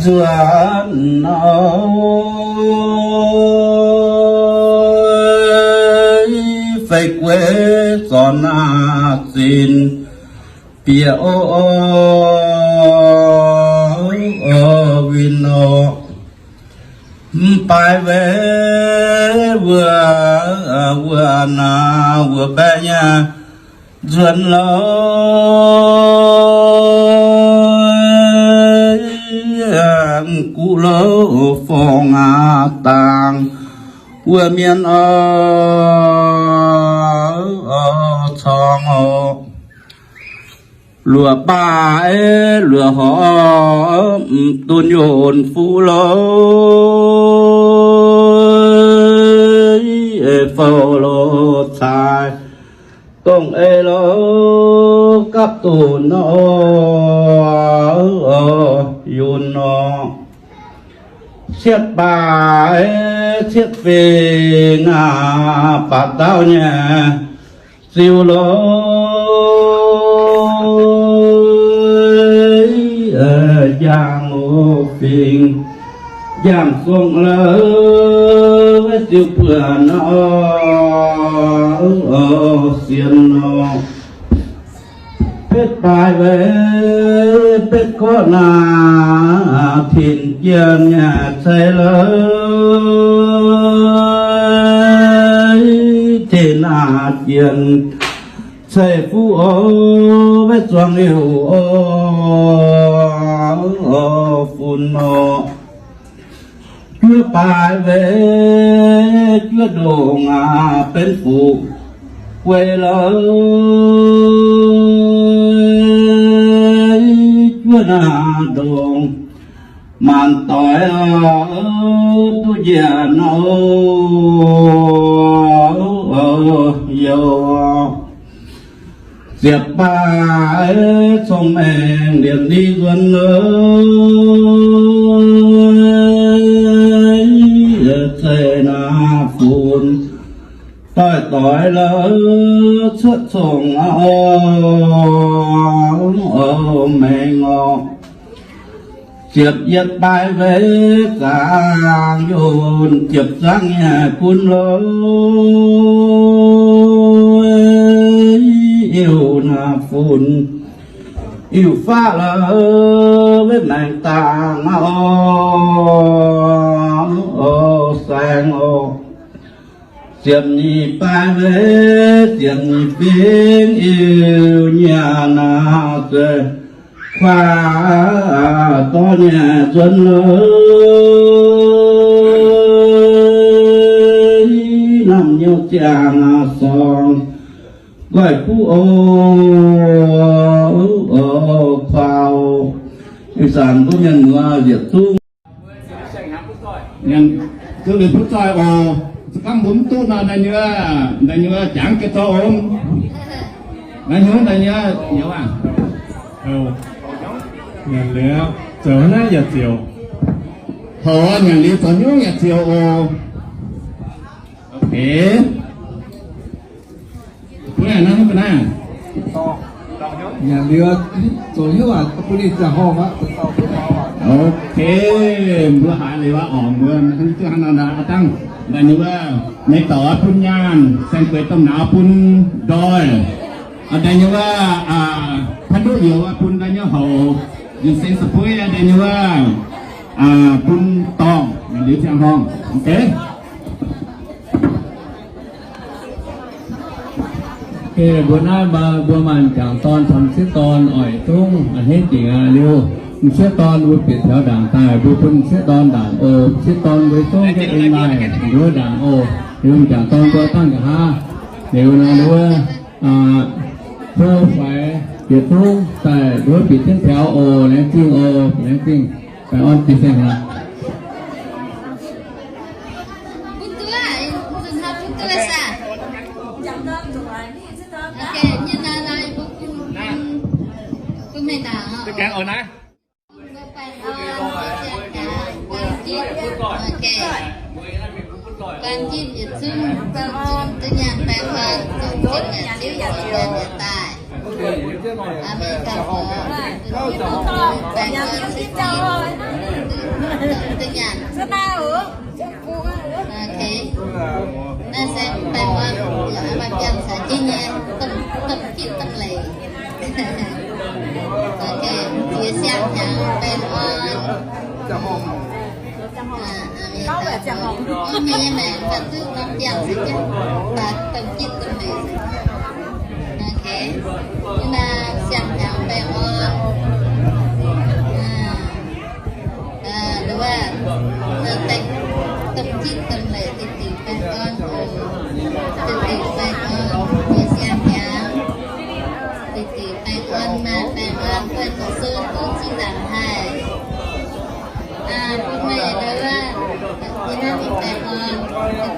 nzuonx nor, fei gueix zornc naaiv zinh bieqc o, winh nor, mv baaix weic wuov, wuov naaiv wuov baeqv nyei nzuonx lorqc, guv louh fong aqv dangh wuov mienh oc, corng oc. Luoqc baaix luoqc horpc dunh yonc fuqv loz, fouv loz caaix dongh ei loz gapv dunh nor, yunc nor, cietv baaix cietv fingx aqv, baac dauh nyei ziux loz, njang oc fingx, njang zong loz, ziux buonc nor, sienx nor, betv baaix weic betv gorqv naaiv tin jienh nyei ceix loz, tin naaiv jienh ceix fuqv oc, weic zuangx liuz oc, funx nor, juov baaix weic juov ndongc aqv, benx fuqv guei loz, juov naaiv ndongc maanc doic duqv njiec nor, youh ziepc baaix cong-mengh liemh ni nzuonx loz, zeiv naaiv funx doix-doix loz, cuotv cong-mengh oc. Ziepc yietc baaix weic zaangc yunh, ziepc zaangc nyei gunv loz, iu naaiv funx, iu faqv loz, weic maengx dangh oc, saeng oc. Ziepc nyeic baaix weic ziepc nyeic fingx, iu nyanc naaiv zeiv kuaav dorv nyei nzuonx loz, namh nyouz ziangh sorng nqoi kuv oc, kuaav. Ih zanc mbuo mienh muoz yietc zungv Nyanc duqv liuz butv zoih oc. Za'gengh mbuo mv duqv nor, da'nyeic, da'nyeic jangx jiez zorc oc. Da'nyeic, da'nyeic, nyanc liuz zoux naaiv yietc ziouc. Hoc, nyanc liuz zoux hnyouv yietc ziouc oc. Ok. Bun naaiv, naaiv bun naaiv. Nyanc liuz zoux hnyouv aqv, bun ninh ziangh horngh aqv. Ok, mbuo haiz liuz aqv, orqc, mbuo duqv hnangv nor aqv. Dangh da'nyeic wuov, nyei dorc bun nyaanh, saeng-gueix domh nauz bun ndoih. Da'nyeic wuov, aa, haaix duqv youz bun da'nyeic houc, yietc seng sa buiv da'nyeic wuov, aa, bun dorngh, liuz ziangh horngh. Ok. Mbuo naaiv mbuo maaih m'jangc dorn caux m'sieqv dorn oix zungv a'hneiv dingc aqv. Liuz m'sieqv dorn mbuo bieqc taux ndaangc daaih, mbuo bun m'sieqv dorn ndaangc oc. M'sieqv dorn mbuo zungv jienv en maaih nduov ndaangc oc. Liuz m'jangc dorn mbuo dangh nqa'haav liuz nor, nduov, aa, hlo faix bieqc zungv daaih nduov bieqc jienv taux oc. Laengz zingh oc, laengz zingh. Baengh orn jiex saeng-hnaangx. Dongh nyanc. Ok. Naaiv se baengh orn, maaih biangh caux jienv nyei, domh, domh gitv domh leiz. Ok, jiex siang-hnyangx baengh orn. Mienh nyei maengc baac duqv norm biangh caux jienv, baac domh gitv domh leiz. Ok, naaiv siang-hnyangx baengh orn. Wuov, domh gitv domh leiz deix diuc baengh orn oc. Deix diuc baengh orn, jiex siang-hnyangx. Deix diuc baengh orn, maaih baengh orn, guai zuqc sun duqv zinh nzaangc haih. Bun meih ndau wuov, yie naaiv mingh baengh orn,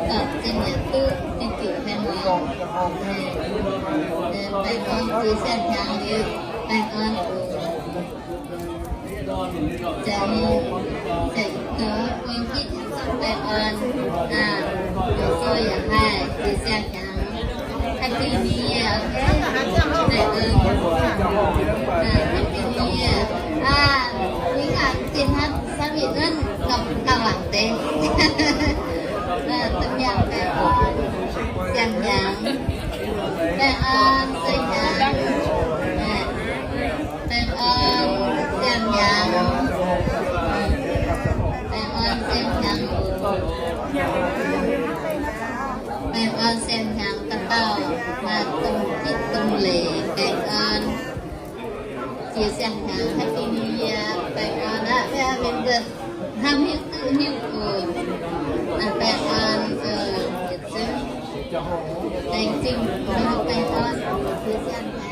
dorh zinh nyanc duqv deix diuc baengh orn. Baengh orn jiex siang-hnyangx liuz, baengh orn oc. Zanc, zanc doz buang gitv baengh orn, zoih yaac haih jiex siang-hnyangx. Happy New Year. Baengh orn. Happy New Year. Mingh aqv, zinh hnangv samv yietc wuonv gauh, gauh wangc deix. Domh nyanc baengh orn, siang-hnyangx. Baengh orn, siang-hnyangx. Baengh orn, siang-hnyangx. Baengh orn, siang-hnyangx. Baengh orn, siang-hnyangx, dauh dauh maaih domh gitv domh leiz baengh orn. Jiex siang-hnyangx, Happy New Year, baengh orn aqv. Mienh mbuo hnamv hiuv duqv hiuv oc. Baengh orn, yietc zungv, laengz zingh baengh orn, jiex siang-hnyangx.